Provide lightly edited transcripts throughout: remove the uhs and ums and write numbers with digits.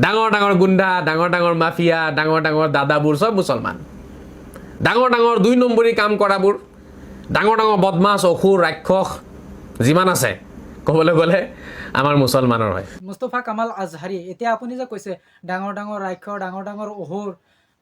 ডাঙৰ ডাঙৰ গুণ্ডা, ডাঙৰ ডাঙৰ মাফিয়া, ডাঙৰ ডাঙৰ দাদাবোৰ চব মুছলমান। ডাঙৰ ডাঙৰ দুই নম্বৰী কাম কৰাবোৰ, ডাঙৰ ডাঙৰ বদমাছ, অসুৰ, ৰাক্ষস যিমান আছে, ক'বলৈ গ'লে আমাৰ মুছলমানৰ হয়। মুস্তফা কামাল আজহাৰী, এতিয়া আপুনি যে কৈছে ডাঙৰ ডাঙৰ ৰাক্ষস, ডাঙৰ ডাঙৰ অসুৰ,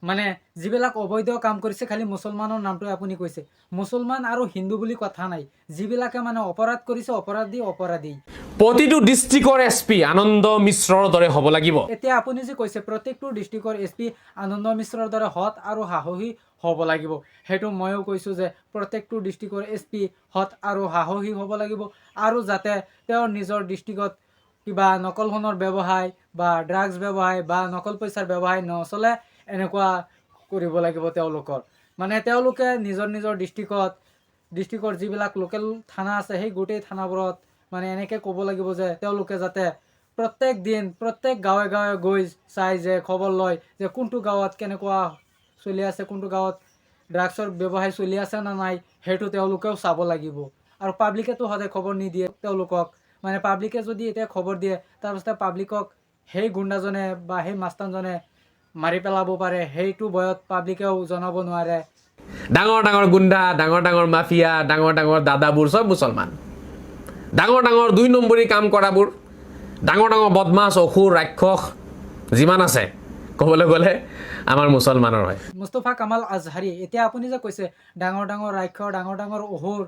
মানে যিবিলাক অবৈধ কাম কৰিছে, খালি মুছলমানৰ নামটোৱে আপুনি কৈছে। মুছলমান আৰু হিন্দু বুলি কথা নাই। যিবিলাকে মানে অপৰাধ কৰিছে, অপৰাধী অপৰাধী। প্ৰতিটো ডিষ্ট্ৰিক্টৰ এছ পি আনন্দ মিশ্ৰৰ দৰে হ'ব লাগিব। এতিয়া আপুনি যে কৈছে প্ৰত্যেকটো ডিষ্ট্ৰিক্টৰ এছ পি আনন্দ মিশ্ৰৰ দৰে সৎ আৰু সাহসী হ'ব লাগিব, সেইটো ময়ো কৈছোঁ যে প্ৰত্যেকটো ডিষ্ট্ৰিক্টৰ এছ পি সৎ আৰু সাহসী হ'ব লাগিব আৰু যাতে তেওঁৰ নিজৰ ডিষ্ট্ৰিক্টত কিবা নকল সোণৰ ব্যৱসায় বা ড্ৰাগছ ব্যৱসায় বা নকল পইচাৰ ব্যৱসায় নচলে, এনেকুৱা কৰিব লাগিব। তেওঁলোকৰ মানে তেওঁলোকে নিজৰ নিজৰ ডিষ্ট্ৰিক্টৰ যিবিলাক লোকেল থানা আছে, সেই গোটেই থানাবোৰত মানে এনেকৈ ক'ব লাগিব যে তেওঁলোকে যাতে প্ৰত্যেক দিন প্ৰত্যেক গাঁৱে গাঁৱে গৈ চাই যে খবৰ লয় যে কোনটো গাঁৱত কেনেকুৱা চলি আছে, কোনটো গাঁৱত ড্ৰাগছৰ ব্যৱসায় চলি আছে নে নাই, সেইটো তেওঁলোকেও চাব লাগিব। আৰু পাব্লিকেতো সদায় খবৰ নিদিয়ে তেওঁলোকক। মানে পাব্লিকে যদি এতিয়া খবৰ দিয়ে, তাৰপিছতে পাব্লিকক সেই গুণ্ডাজনে বা সেই মাস্তানজনে মাৰি পেলাব পাৰে। সেইটো ভয়ত পাব্লিকেও জনাব নোৱাৰে। ডাঙৰ ডাঙৰ গুণ্ডা, ডাঙৰ ডাঙৰ মাফিয়া, ডাঙৰ ডাঙৰ দাদাবোৰ চব মুছলমান। ডাঙৰ ডাঙৰ দুই নম্বৰী কাম কৰাবোৰ, ডাঙৰ ডাঙৰ বদমাছ, অসুৰ, ৰাক্ষস যিমান আছে, ক'বলৈ গ'লে আমাৰ মুছলমানৰ হয়। মুস্তফা কামাল আজহাৰী, এতিয়া আপুনি যে কৈছে ডাঙৰ ডাঙৰ ৰাক্ষস, ডাঙৰ ডাঙৰ অসুৰ,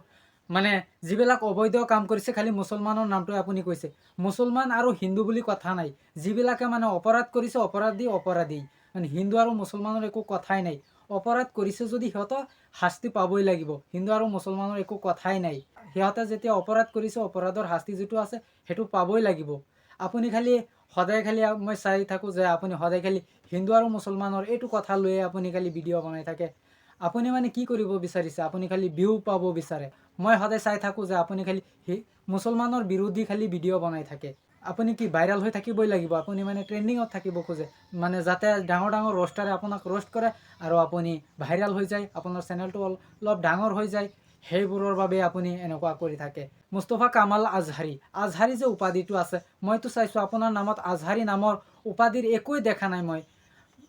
মানে যিবিলাক অবৈধ কাম কৰিছে, খালি মুছলমানৰ নামটোৱে আপুনি কৈছে। মুছলমান আৰু হিন্দু বুলি কথা নাই। যিবিলাকে মানে অপৰাধ কৰিছে, অপৰাধী অপৰাধী। মানে হিন্দু আৰু মুছলমানৰ একো কথাই নাই। অপৰাধ কৰিছে যদি সিহঁতক শাস্তি পাবই লাগিব। হিন্দু আৰু মুছলমানৰ একো কথাই নাই। সিহঁতে যেতিয়া অপৰাধ কৰিছে, অপৰাধৰ শাস্তি যিটো আছে সেইটো পাবই লাগিব। আপুনি খালি সদায় খালি মই চাই থাকোঁ যে আপুনি সদায় খালি হিন্দু আৰু মুছলমানৰ এইটো কথা লৈয়ে আপুনি খালি ভিডিঅ' বনাই থাকে। আপুনি মানে কি কৰিব বিচাৰিছে? আপুনি খালি ভিউ পাব বিচাৰে। মই সদায় চাই থাকোঁ যে আপুনি খালি মুছলমানৰ বিৰোধী খালি ভিডিঅ' বনাই থাকে। আপুনি কি ভাইৰেল হৈ থাকিবই লাগিব? আপুনি মানে ট্ৰেণ্ডিঙত থাকিব খোজে, মানে যাতে ডাঙৰ ডাঙৰ ৰ'ষ্টাৰে আপোনাক ৰ'ষ্ট কৰে আৰু আপুনি ভাইৰেল হৈ যায়, আপোনাৰ চেনেলটো অলপ ডাঙৰ হৈ যায়, সেইবোৰৰ বাবে আপুনি এনেকুৱা কৰি থাকে। মুস্তফা কামাল আজহাৰী, আজহাৰী যে উপাধিটো আছে, মইতো চাইছোঁ আপোনাৰ নামত আজহাৰী নামৰ উপাধিৰ একোৱেই দেখা নাই মই।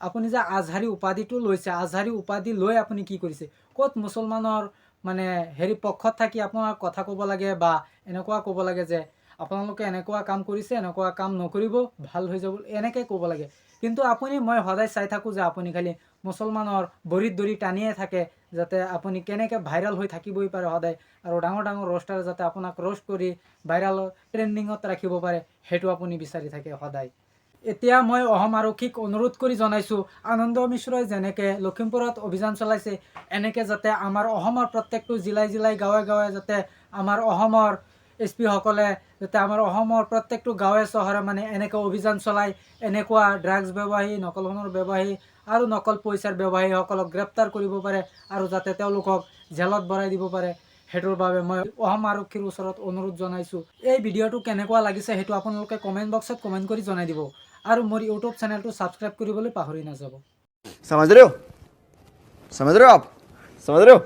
আপুনি যে আজহাৰী উপাধিটো লৈছে, আজহাৰী উপাধি লৈ আপুনি কি কৰিছে? ক'ত মুছলমানৰ মানে হেৰি পক্ষত থাকি আপোনাৰ কথা ক'ব লাগে বা এনেকুৱা ক'ব লাগে যে আপোনালোকে এনেকুৱা কাম কৰিছে, এনেকুৱা কাম নকৰিব, ভাল হৈ যাব, এনেকৈ ক'ব লাগে। কিন্তু আপুনি মই সদায় চাই থাকোঁ যে আপুনি খালি মুছলমানৰ ভৰিত ধৰি টানিয়ে থাকে, যাতে আপুনি কেনেকৈ ভাইৰেল হৈ থাকিবই পাৰে সদায় আৰু ডাঙৰ ডাঙৰ ৰ'ষ্টাৰে যাতে আপোনাক ৰ'ষ্ট কৰি ভাইৰেল ট্ৰেণ্ডিঙত ৰাখিব পাৰে, সেইটো আপুনি বিচাৰি থাকে সদায়। এতিয়া মই অসম আৰক্ষীক অনুৰোধ কৰি জনাইছোঁ, আনন্দ মিশ্ৰই যেনেকৈ লখিমপুৰত অভিযান চলাইছে, এনেকৈ যাতে আমাৰ অসমৰ প্ৰত্যেকটো জিলাই জিলাই, গাঁৱে গাঁৱে যাতে আমাৰ অসমৰ এছ পিসকলে যাতে আমাৰ অসমৰ প্ৰত্যেকটো গাঁৱে চহৰে মানে এনেকৈ অভিযান চলাই এনেকুৱা ড্ৰাগছ ব্যৱসায়ী, নকল সোণৰ ব্যৱসায়ী আৰু নকল পইচাৰ ব্যৱসায়ীসকলক গ্ৰেপ্তাৰ কৰিব পাৰে আৰু যাতে তেওঁলোকক জেলত ভৰাই দিব পাৰে, সেইটোৰ বাবে মই অসম আৰক্ষীৰ ওচৰত অনুৰোধ জনাইছোঁ। এই ভিডিঅ'টো কেনেকুৱা লাগিছে, সেইটো আপোনালোকে কমেণ্ট বক্সত কমেণ্ট কৰি জনাই দিব আৰু মোৰ ইউটিউব চেনেলটো ছাবস্ক্ৰাইব কৰিবলৈ পাহৰি নাযাব। समझ रहे हो? समझ रहे हो आप? समझ रहे हो?